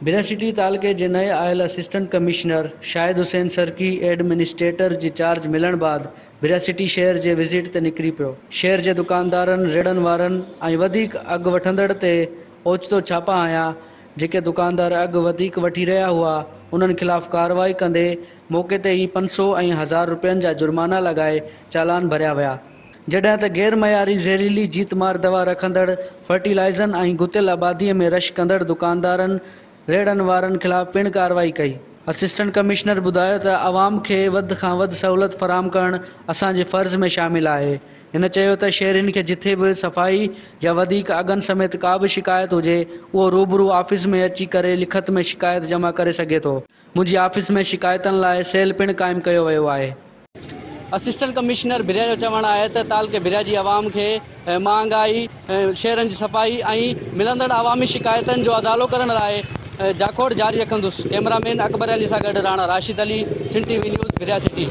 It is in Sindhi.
ڀريا سٽي تعلقي جي نئين آيل اسسٽنٽ ڪمشنر شاهد حسين سرڪي ايڊمنسٽريٽر جي چارج ملڻ بعد ڀريا سٽي شهر جي وزٽ تي نڪري پيو. شهر جي دڪاندارن، ريڙهن وارن ۽ وڌيڪ اگهه وٺندڙ تي اوچتو ڇاپا هنيا، جيڪي دڪاندار اگهه وڌيڪ وٺي رهيا هئا، انهن خلاف ڪارروائي ڪندي موقعي تي ئي 500 ۽ 1000 رپين جا جرمانا لڳائي چالان ڀريا ويا. جڏهن ته غير معياري زهريلي جيت مار دوا رکندڙ فرٽيلائيزن ۽ گتيل آبادي ۾ رش ڪندڙ دڪاندارن، ريڙهن وارن خلاف پڻ ڪارروائي ڪئي. اسسٽنٽ ڪمشنر ٻڌايو ته عوام کي وڌ کان وڌ سهولت فراهم ڪرڻ اسان جي فرض ۾ شامل آهي. هن چيو ته شهرين کي جٿي به صفائي يا وڌيڪ اگهن سميت ڪا به شڪايت هجي اهو روبرو آفيس ۾ اچي ڪري لکت ۾ شڪايت جمع ڪري سگهي ٿو. منهنجي آفيس ۾ شڪايتن لاء سيل پڻ قائم ڪيو ويو آهي. اسسٽنٽ ڪمشنر ڀريا جو چوڻ آهي ته تعلقي ڀريا جي عوام کي مهانگائي، شهرن جي صفائي ۽ ملندڙ عوامي شڪايتن جو ازالو ڪرڻ لاء جاکوڙ جاري رکندس. ڪئميرا مين اڪبر علي سان گڏ Rana Rashid Ali, Sindh T V news, Bhiria city.